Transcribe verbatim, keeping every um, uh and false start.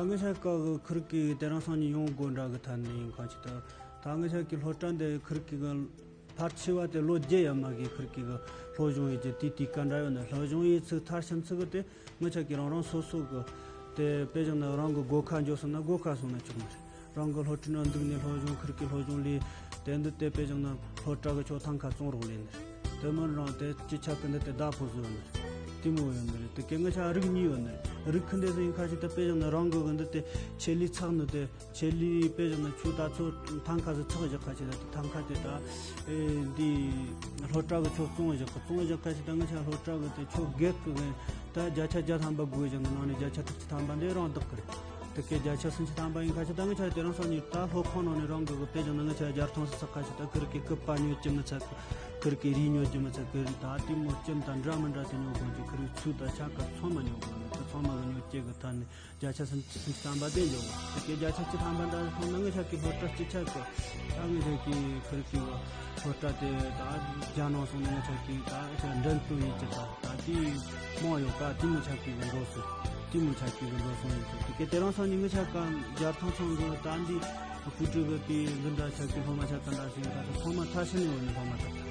ངི་ཆ་ཀ་གི་ཁུར་གི་དེ་རིང་སང་ཉིན་ཡོང་དགོས་འདྲ་གི་ཐད་ནས་ཡིན་ཁ་ཅིག་ད། ད་ངི་ཆ་གི་སློབ་གྲྭ་འདི་ཁུར་གི་གི་ཕལ་ཆེ་བ་དེ་ལོ་བརྒྱད་ཡར་མར་གི་ཁུར་གི་གི་སློབ་སྦྱོང་ཡོད་ཀྱི་དེ་དུས་སྐབས་འདྲ་ཡོད་ན། སློབ་སྦྱོང་ཡོད་ཚུལ་མཐར་ཕྱིན་ཚུལ་གི་དེ་ངི་ཆ་གི་རང་རང་སོ་སོ་གི་དེ་དཔེ་བཞག་ན་རང་གི་སྒོ་ཁ་འཇོག་སོང་ན་སྒོ་ཁ་སོང་ན་ཆོག་ནི་རེད། རང་གི་སློབ་གྲྭ་ནང་འདུག་ནས་སློབ་སྦྱོང་ཁུར་གི་སློབ་སྦྱོང་ལས་དེ་འདི་དེ་དཔེ་བཞག་ན་སློབ་གྲྭ་གི་ཆོག་ཐང་ཁ་བཙོང་རོགས་ལས་ནི་རེད། དེ་མིན་རང་དེ་སྤྱི་ཆ་གི་འདི་དེ་བདག་པོ་བཟོ་ཡོད་ནི་རེད། དེ་མོ་ཡོད་ནི་རེད། དེ་གའི་ངི་ཆ་རིགས་གཉིས་ཡོད་ནི་རེད། རིགས་ཁུ་འདི་ཚོ་ཡིན་ཁ་ཅིག་ད་དཔེ་བཞག་ན་རང་གི་གི་འདི་དེ་ཆེད་ལས་ཚགས་ནི་དེ། ཆེད་ལས་དཔེ་བཞག་ན་ཆུ་ད་ཚོ་ཐང་ཁ་ཟི་ཚགས་བཞག་ཁ་ཅིག་ད་དེ་ཐང་ཁ་དེ་ད་ཨེ་འདི་སློབ་གྲྭ་གི་ཆོག་བཙོང་བཞག་གི་བཙོང་བཞག་ཁ་ཅིག་ད་ངི་ཆ་སློབ་གྲྭ་གི་དེ་ཆོག་བརྒྱད་གི་གི་ད་བརྒྱ་ཆ་བརྒྱ་ཐམ་པ་དགོས་བཞག་ནི་ནང་ནས་བརྒྱ་ཆ་དྲུག་ཅུ་ཐམ་པ་འདི་རང་བདག་གི་རེད། དེ་གའི་བརྒྱ་ཆ་སུམ་ཅུ་ཐམ་པ་ཡིན་ཁ་ཅིག་ད་ངི་ཆ་དེ་རིང་སང་ཉིན་ད་སློབ་ཁང་ནང་ནས་རང་གི་གི་དཔེ་བཞག་ན་ངི་ཆ་རྒྱལ་ཐང་སི་ཚགས་ཁ་ཅིག་ད་ཁུར་གི་སྐུད་པ་ཉོ་རྒྱུ་མི་ཚད་གི་ཁུར་གི་རིགས་ཉོ་རྒྱུ་མི་ཚད་གི་རིགས་ད་དེ་མོ་རྐྱེན་དང་འདྲ་མི་འདྲ་དེ་ཉོ་དགོས་ཀྱི་ཁུར་གི་ཚུལ་དང་ཆ་ག་ཚང་མ་ཉོ་དགོས་ནི་དེ་ཚང་མ་གི་ཉོ་སྤྱད་གི་ཐ་ནི། བརྒྱ་ཆ་སུམ་ཅུ་སུམ་ཅུ་ཐམ་པ་དེ་འཇོག་དེ་གའི་བརྒྱ་ཆ་བཅུ་ཐམ་པ་འདྲ་སོང་ན་ངི་ཆ་གི་སློབ་གྲྭ་སྤྱི་ཆ་གི་ད་ངི་ཆ་གི་ཁུར་གི་སློབ་གྲྭ་དེ་ད་རྒྱ་ནང་སོང་ན་ངི་ཆ་གི་ད་ཆ་འགྲན་བསྡུར་ཡིན་གྱི་ད་ད་དེ་མང་ཡོད་ཀ་དེ་ངི་ཆ་གི་གི་འགྲོ་སོང་དེ་ངི་ཆ་གི་གི་འགྲོ་སོང་ཡིན་གྱི་དེ་གའི་དེ་རིང་སང་ཉིན་ངི་ཆ་ག་རྒྱལ་ཐང་ཚང་གི་ད་འདི་ཕུ་ཀྲི་གི་དེ་འདི་འདྲ་ཆ་གི་སློབ་མ་ཆ་ག་འདྲ་ཞིག་ཡིན་ད་ཚང་མ་ཐ་ཤི་ནི་ཡོད་ནི་སློབ་མ་ད།